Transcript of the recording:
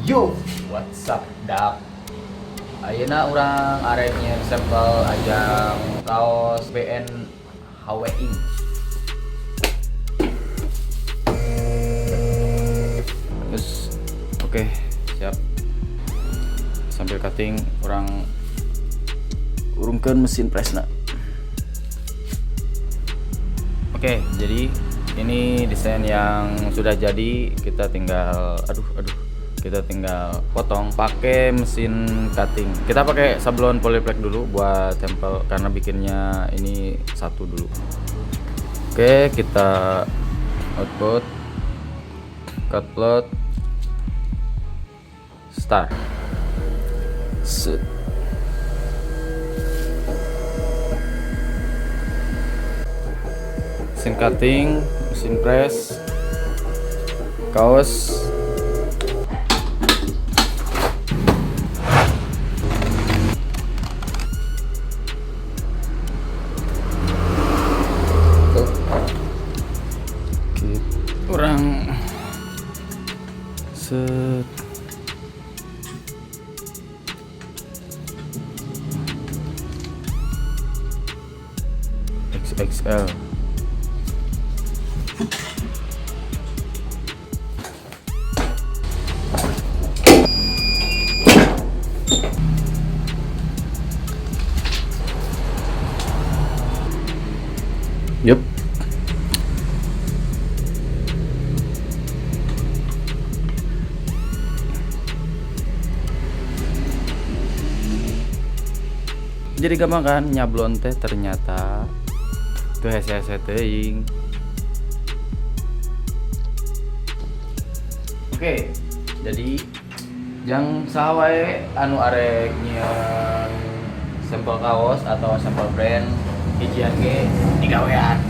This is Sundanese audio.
Yo, what's up, dak? Ayeuna urang arek nyieun sampel ajang kaos BN HWI. Terus, oke, siap. Sambil cutting, urang urungkeun mesin pressna. Oke, jadi ini desain yang sudah jadi, kita tinggal aduh aduh, kita tinggal potong pakai mesin cutting. Kita pakai sablon polyflex dulu buat tempel karena bikinnya ini satu dulu. Oke, kita output, cut plot, start. Set. Mesin cutting, mesin press, kaos. Tuh. Urang set. XXL. Yup. Jadi gampang kan nyablon teh, ternyata tuh hese-hese teuing. Oke, jadi jang saha wae anu arek nyieun sampel kaos atau sampel brand hijian ge digawean.